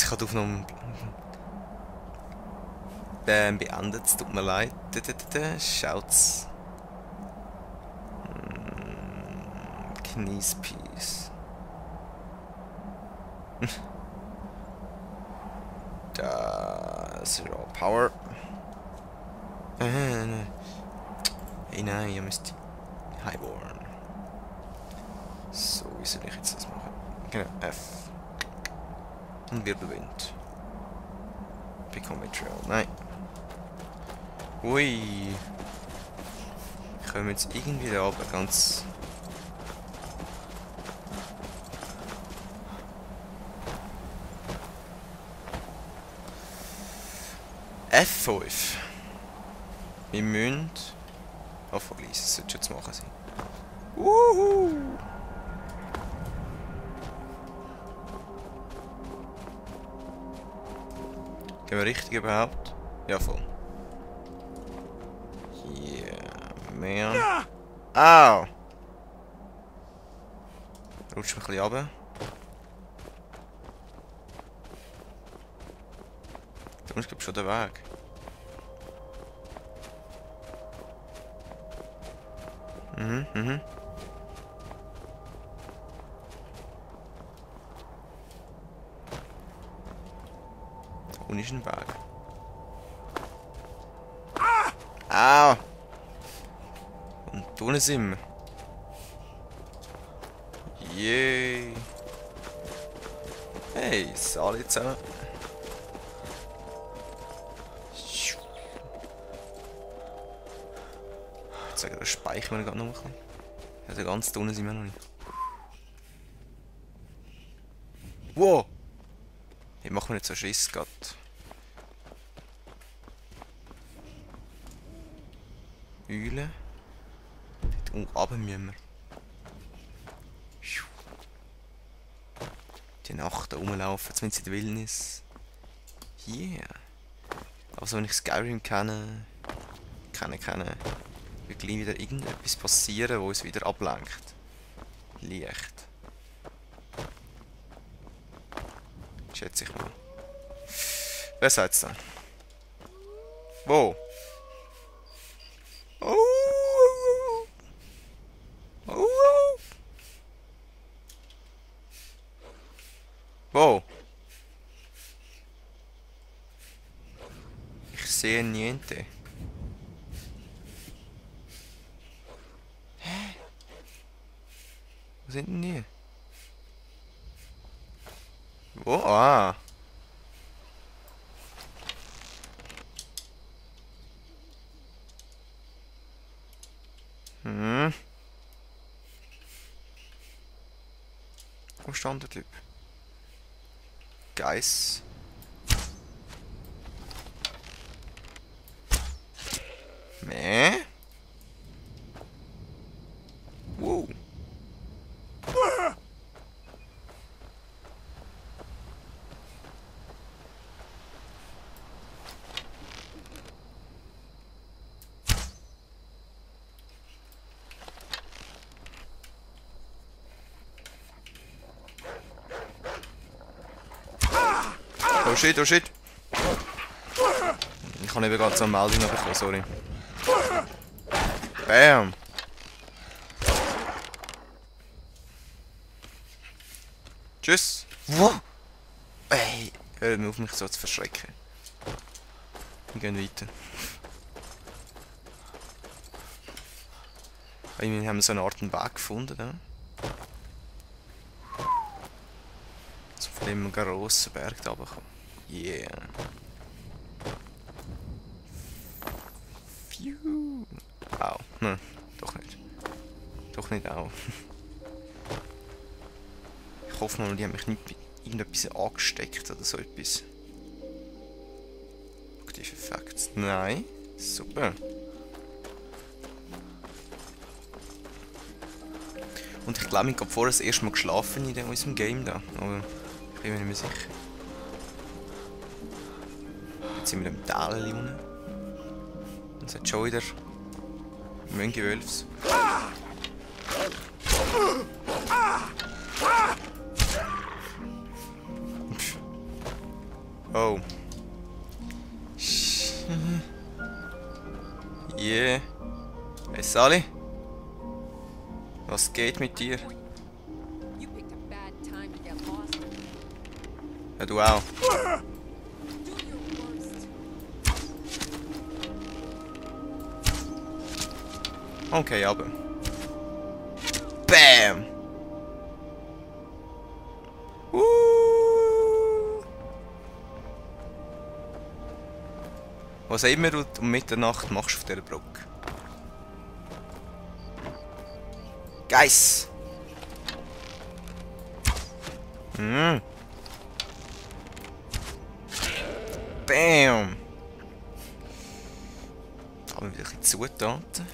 Ich habe die Aufnahme beendet, es tut mir leid. Schaut's. Kniespiece. Da Zero Power. Hey nein, ihr müsst Highborn. So, wie soll ich jetzt das machen? Genau, F. Und Wirbelwind. Picometrial, nein. Ui. Können wir jetzt irgendwie da oben ganz... F5. Wir müssen... Oh, verließen, das sollte schon zu machen sein. Wuhu! Gehen wir richtig überhaupt? Ja, voll. Yeah, man. Au! Rutscht mich ein bisschen runter. Da ist, glaube ich, schon der Weg. Mhm. Da unten ist ein Weg. Au! Und da unten sind wir. Yay! Hey, Sali zusammen. Ich sage, das speichern wir gerade noch ein bisschen. Also ganz unten sind wir noch nicht. Wow! Hier machen wir nicht so Schiss gerade. Eulen. Dort unten runter müssen wir. Die Nacht da rumlaufen, zumindest in der Wildnis. Yeah! Also wenn ich Skyrim kenne, wird gleich wieder irgendetwas passieren, wo es wieder ablenkt. Leicht. Schätze ich mal. Wer sagt's dann? Wo? Oh! Oh! Wo? Ich sehe niente. Wo sind denn die? Wo? Ah! Wo stand der Typ? Geiss. Mäh? Wow. Oh shit, oh shit. Ich habe eben gerade so eine Meldung bekommen, sorry. Bam! Tschüss! Wow! Ey, hör mir auf mich so zu verschrecken. Wir gehen weiter. Wir haben so eine Art Weg gefunden. Da. So von dem grossen Berg da runterkommen. Yeah! Phew! Au. Nein, doch nicht. Doch nicht au. Ich hoffe mal, die haben mich nicht bei irgendetwas angesteckt oder so etwas. Aktive Effekte. Nein. Super. Und ich glaube, ich habe vorher das erste Mal geschlafen in unserem Game da. Aber ich bin mir nicht mehr sicher. Jetzt sind wir im Tal unten. Und es hat schon wieder Mönchewölfs. Oh. Yeah. Hey Sally? Was geht mit dir? You picked a bad time to get lost. Ja, du auch. Do your worst. Okay, aber. Bam! Was immer du um Mitternacht machst auf dieser Brücke? Geiss! Mm. Bam! Da haben wir wieder ein bisschen Zutaten.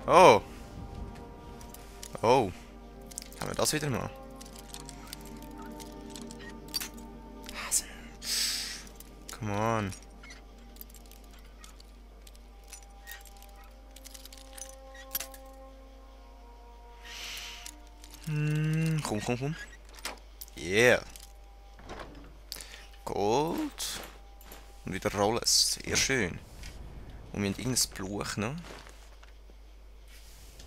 Oh! Oh! Haben wir das wieder mal? Come on. Komm. Yeah. Gold. Und wieder rollen. Sehr schön. Und wir haben irgendein Bluch noch.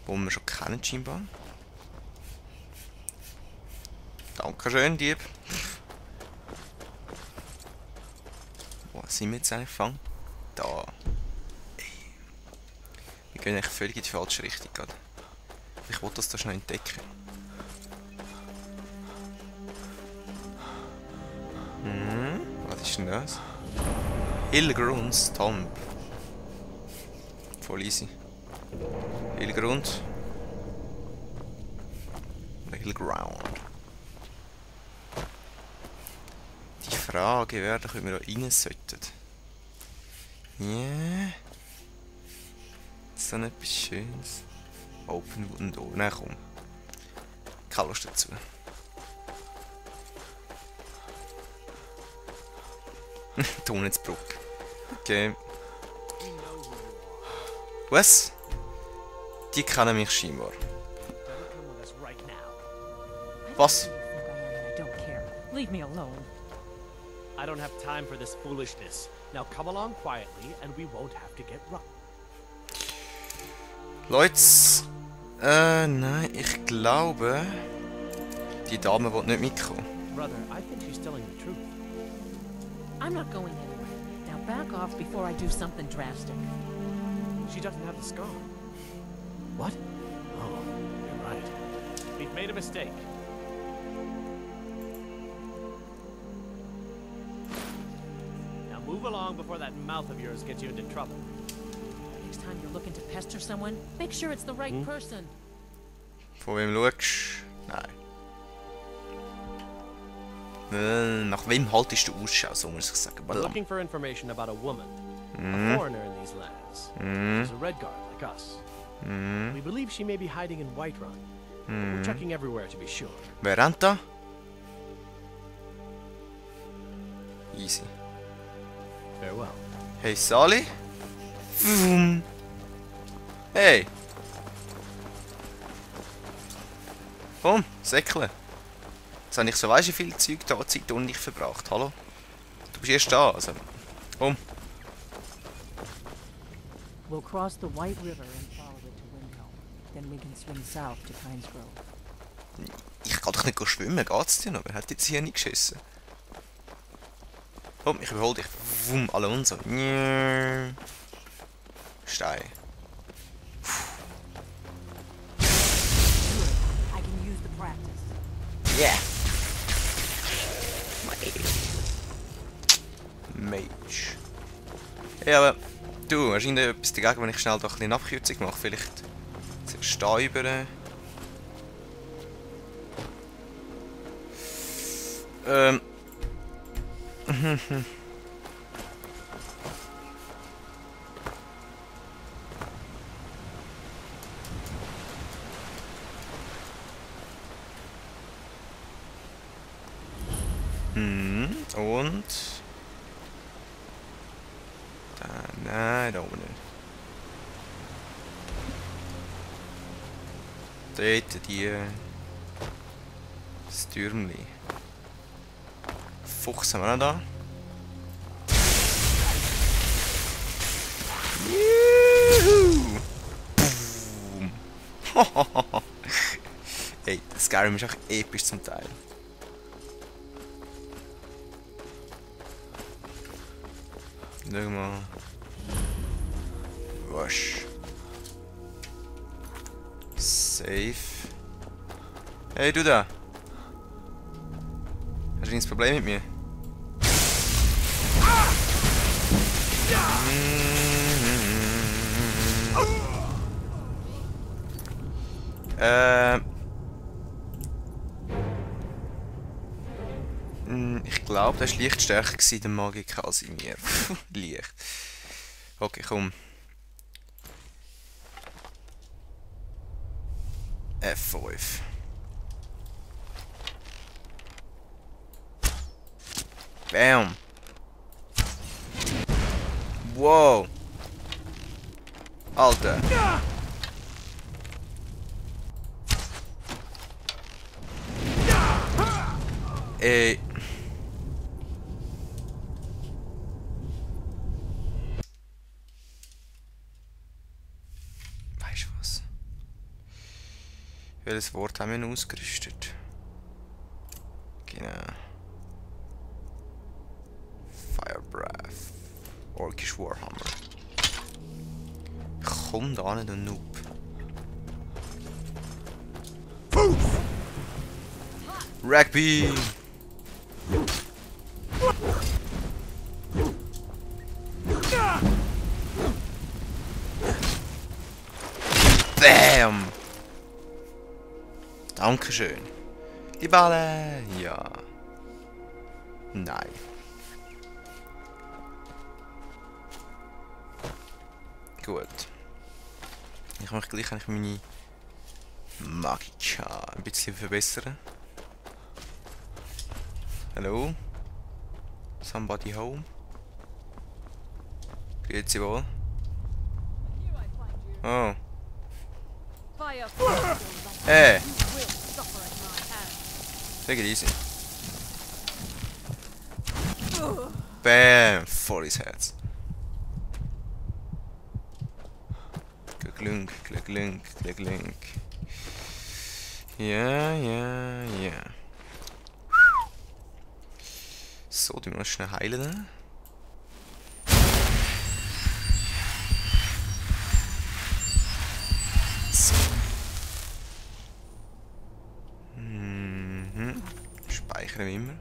Wo wir schon kennen, scheinbar. Dankeschön, Dieb. Wo sind wir jetzt eigentlich gefangen? Da. Ey. Wir gehen eigentlich völlig in die falsche Richtung gerade. Ich wollte das da schnell entdecken. Was ist denn das? Hillgrunds Tomb. Voll easy. Hillgrund. Oder Hillground. Die Frage wäre, ob wir da rein sollten. Yeah. Ist das etwas Schönes? Open Wooden Door. Nein, komm. Keine Lust dazu. Donetsbruck. Okay. Was? Die kennen mich scheinbar. Was? I don't care. Leave me alone. I don't have time for this foolishness. Now come along quietly and we won't have to get rough. Leute, nein, ich glaube, die Dame will nicht mitkommen. Brother, I think she's telling the truth. I'm not going anywhere. Now back off before I do something drastic. She doesn't have the scar. What? Oh, you're right. We've made a mistake. Now move along before that mouth of yours gets you into trouble. Next time you're looking to pester someone, make sure it's the right person. Von wem schaust du? Nein. Nach wem haltest du Ausschau, so muss ich sagen. We're looking for information about a woman, a foreigner in these lands. She's a Redguard like us. We believe she may be hiding in Whiterun. We're checking everywhere to be sure. Wer rennt da? Easy. Farewell. Hey Sally? Hey! Komm, säckle. Jetzt habe ich so weißt wie viel Zeug da Zeit und ich verbracht. Hallo? Du bist erst da, also. Komm. We'll cross the White River and follow it to Windhelm. Then we can swim south to Pines Grove. Ich kann doch nicht schwimmen, geht's dir noch? Wer hat jetzt hier nicht geschissen? Komm, ich überhole dich. Wumm, alle und so. Stein. I can use the practice. Yeah! Mage. Ja, aber du, hast irgendetwas dagegen, wenn ich schnell doch eine Abkürzung mache? Vielleicht Stein über. Und... Nein, da oben nicht. Dort das Türmli. Fuchs haben wir noch da. Juhu! Boom! Hey, das Skyrim ist auch episch zum Teil. Schau mal. Wasch. Safe. Hey, du da! Hast du ein Problem mit mir? Ich glaube, das war leicht stärker gewesen, der Magiker, als in mir. Leicht. Okay, komm. F5. Bam! Wow! Alter! Ey! Weißt du was? Welches Wort haben wir noch ausgerüstet? Genau. Fire Breath. Orkish Warhammer. Komm da nicht, du Noob. Rugby! Bam! Dankeschön. Die Balle! Ja. Nein. Gut. Ich möchte gleich meine Magika ein bisschen verbessern. Hallo? Somebody home? Grüezi wohl. Oh. Hey! Take it easy. Bam! Voll ins Herz. Glück, Glück, Glück, Glück, Glück. Ja, ja, ja. So, die müssen wir schnell heilen. So. Speichern wie immer.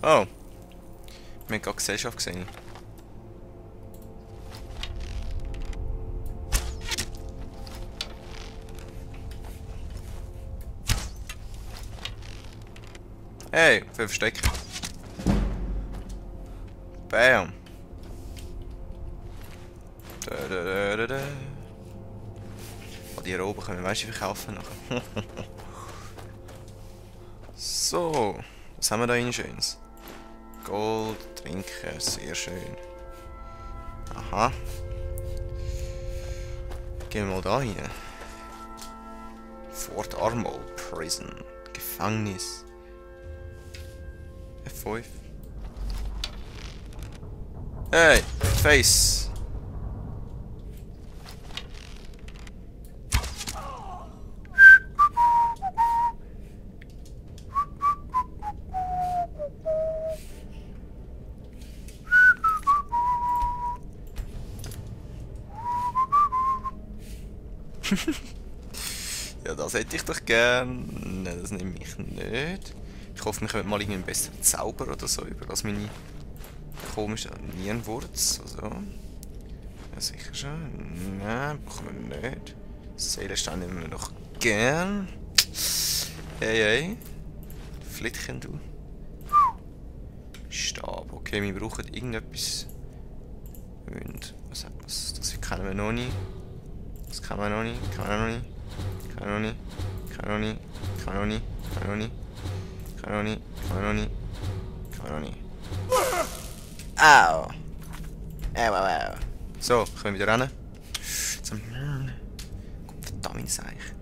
Oh. Wir haben gerade Gesellschaft gesehen. Hey, für verstecken. Bam. Oh, die hier oben können wir, weißt du, verkaufen nachher. So, was haben wir da rein Schönes? Gold, Trinken, sehr schön. Aha. Gehen wir mal da rein. Fort Armol Prison. Gefängnis. F5. Hey, face. Ja, das hätte ich doch gern. Nein, das nehme ich nicht. Ich hoffe, wir können mal einen besseren Zauber oder so über das meine komische Nierenwurz. Also. Ja, sicher schon. Nein, brauchen wir nicht. Seelenstein nehmen wir noch gern. Hey, hey. Flittchen, du. Stab. Okay, wir brauchen irgendetwas. Und was hat das? Das kennen wir noch nicht. Das kennen wir noch nicht. Kennen wir noch nicht. Kennen wir noch nicht. Kennen wir noch nicht. Kennen wir noch nicht. Kennen wir noch nicht. Kann noch nicht, kann noch nicht, kann noch nicht. Au! Au, au, au. So, können wir wieder rennen. Zum verdammt Seich.